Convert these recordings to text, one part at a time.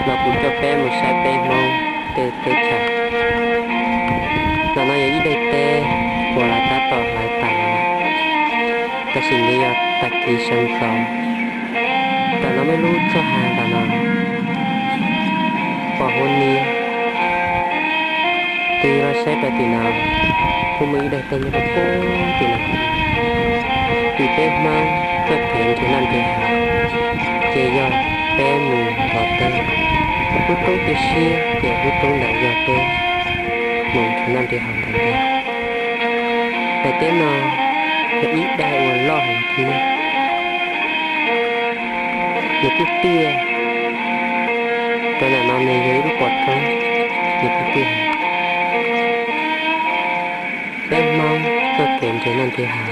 Los kuv coj peb mus saib peb Hmoob tej teb chaws. Ntawm no yog ib daim teb uas lawv tab tom hlawv tas lawm, tab sis nws yog tag kis sawv ntxov. Ntawm no muaj ib lub txoj hav ntawm no, pom hu ni. Tus yog los saib rau tim no, kuj muaj ib daim teb nyob rau pem tim no. Vim peb Hmoob txoj kev nrhiav noj nrhiav haus ces yog peb mus nrov teb, lub roob tu siab ces lub roob ntawd yog peb mus nrhiav noj nrhiav haus ntawd ntag. Daim teb no yog ib daim uas loj heev thiab, nws kuj tiaj. Rau ntawm no nws yog ib lub pov roob, nws kuj tiaj heev. Peb Hmoob txoj kev nrhiav noj nrhiav haus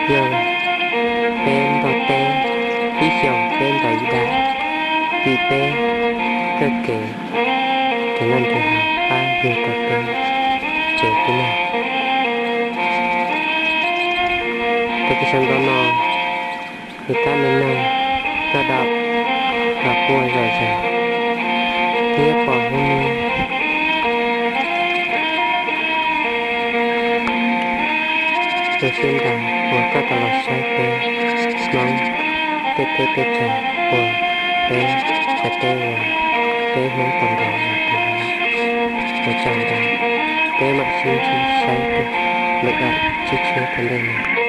yog peb nrov teb, ib xyoos peb nrov ib daim, vim peb txoj kev nrhiav noj nrhiav haus pab yug rau peb tsev tib neeg. Tag kis sawv ntxov no, nws tab meem neeg, toj dam los quaj zom zaws thiab pom hu ni. Zoo siab ntau uas koj tau los saib peb Hmoob tej teb tej chaws uas peb cov teb uas peb Hmoob tau nrhiav los tau. Ua tsaug ntau, peb mam sib ntsib saib lwm daim tshiab tshiab tom ntej no.